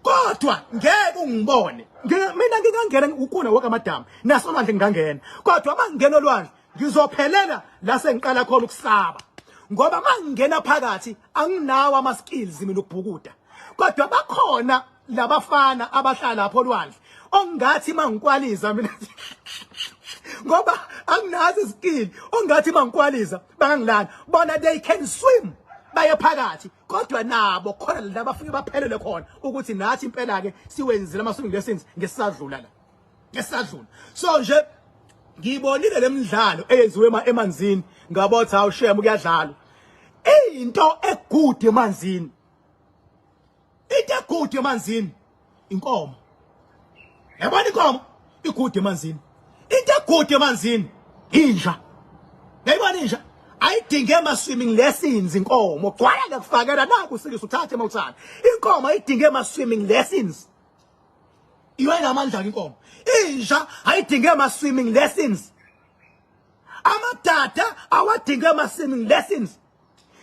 Kodwa ngeke ungibone. Mina ngingangena ukuna wonke amadamu. Nasolwandle ngingangena. Kodwa uma ngingena olwandle ngizophelela la sengiqala khona ukusaba. Ngoba mangingena phakathi anginawo ama skills mina ukubhukuda. Kodwa bakhona labafana abahlala lapho olwandle ongathi mangikwaliza mina ngoba anginazo iskill ongathi mangikwaliza bangangilanda bona, they can swim baye phakathi, kodwa nabo khona la bafike baphelele khona ukuthi nathi impela ke siwenzile ama swimming lessons ngesadlula la, ngesadlula. So nje ngiyibonile lemidlalo eyenziwe emanzini, ngabotha hawu shem, kuyadlalwa. Into egood emanzini, into egood emanzini inkomo. Yabona inkomo igood emanzini. Into egood emanzini inja. Yayibona inja ayidinge ama swimming lessons inkomo. Gcwala ngakufakela naku usikisa uthathe mawuthanda. Inkomo ayidinge ama swimming lessons. Iwe namandla inkomo. Inja ayidinge ama swimming lessons. Amadada awadinge ama swimming lessons.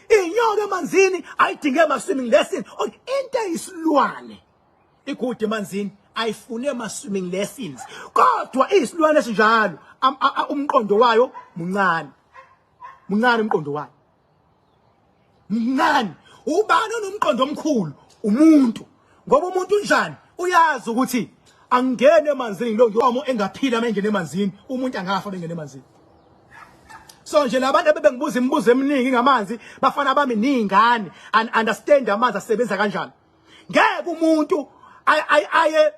Inyoka emanzini ayidinge ama swimming lesson. Into eyisilwane igood emanzini ayifune ama swimming lessons, kodwa isilwane esinjalo umqondo wayo muncane, muncane umqondo wayo, muncane. Ubani onomqondo omkhulu? Umuntu, ngoba umuntu unjani? Uyazi ukuthi angene emanzini lo nkomo engaphila mengene emanzini, umuntu angafa bengene emanzini. So nje labantu abebengibuza imibuzo eminingi ngamanzi, bafana bami ningane and understand amanzi asebenza kanjani. Ngeke umuntu aye